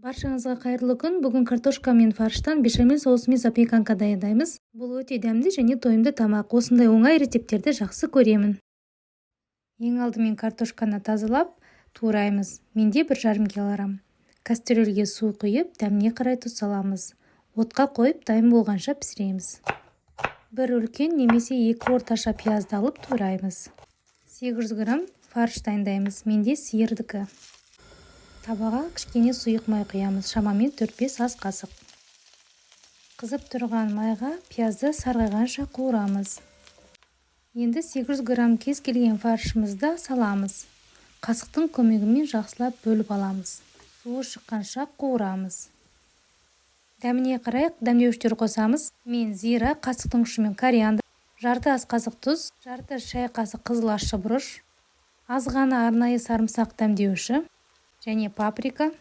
Баршаңызға қайырлы күн. Бүгін картошка мен фарштан бешамель соусымен запеканка дайындаймыз. Бұл өте дәмді және тойымды тамақ. Осындай оңай рецепттерді жақсы көремін. Ең алдымен картошканы тазалап тураймыз. Менде 1,5 килограмм. Кастрюльге су құйып, дәміне қарай тұз саламыз. Отқа қойып, дайын болғанша пісіреміз. Бір үлкен немесе 2 орташа пиязды алып тураймыз. 800 грамм фарш дайындаймыз. Менде сиырдікі. Табаға кішкене сұйық май құямыз, шамамен 4-5 ас қасық. Қызып тұрған майға пиязды сарғайғанша қуырамыз. Енді 800 грамм кез келген фаршымызды саламыз. Қасықтың көмегімен жақсылап бөліп аламыз. Суы шыққанша қуырамыз. Дәміне қарай дәмдеуіштер қосамыз. Мен зира, қасықтың ұшымен кориандр, жарты ас қасық тұз, жарты шай қасық қызыл ащы бұрыш, аз ғана арнайы сарымсақ дәмдеуіші және паприка,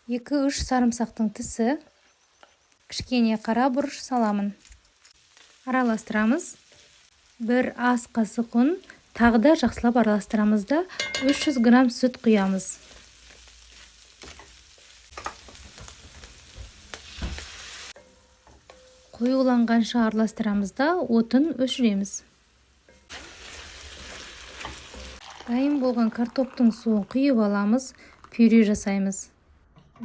2-3 сарымсақтың тісі, кішкене қара бұрыш саламын. Араластырамыз. 1 ас қасық ұн, тағы да жақсылап араластырамыз да 300 грамм сүт құямыз. Қоюланғанша араластырамыз да отын өшіреміз. Дайын болған картоптың суын құйып аламыз, пюре жасаймыз.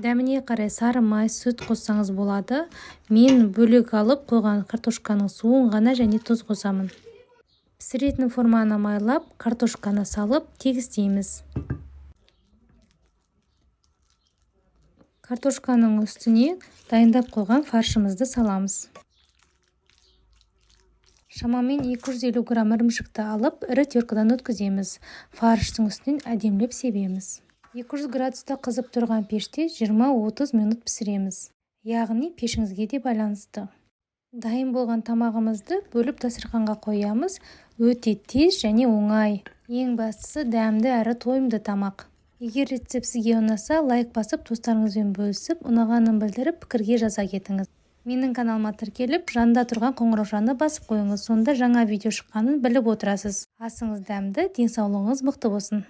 Дәміне қарай сары май, сүт қоссаңыз болады. Мен бөлек алып қойған картошканың суын ғана және тұз қосамын. Пісіретін форманы майлап, картошканы салып тегістейміз. Картошканың үстіне дайындап қойған фаршымызды саламыз. Шамамен 250 грамм ірімшікті алып, ірі теркадан өткіземіз. Фарштың үстінен әдемілеп себеміз. 200 градуста қызып тұрған пеште 20-30 минут пісіреміз. Яғни пешіңізге де байланысты. Дайын болған тамағымызды бөліп дастарханға қоямыз. Өте тез және оңай. Ең бастысы дәмді әрі тойымды тамақ. Егер рецепт сізге ұнаса, лайк басып, достарыңызбен бөлісіп, ұнағанын білдіріп, пікірге жаза кетіңіз. Менің каналыма тіркеліп, жанында тұрған қоңыраушаны басып қойыңыз. Сонда жаңа видео шыққанын біліп отырасыз. Асыңыз дәмді, денсаулығыңыз мықты болсын.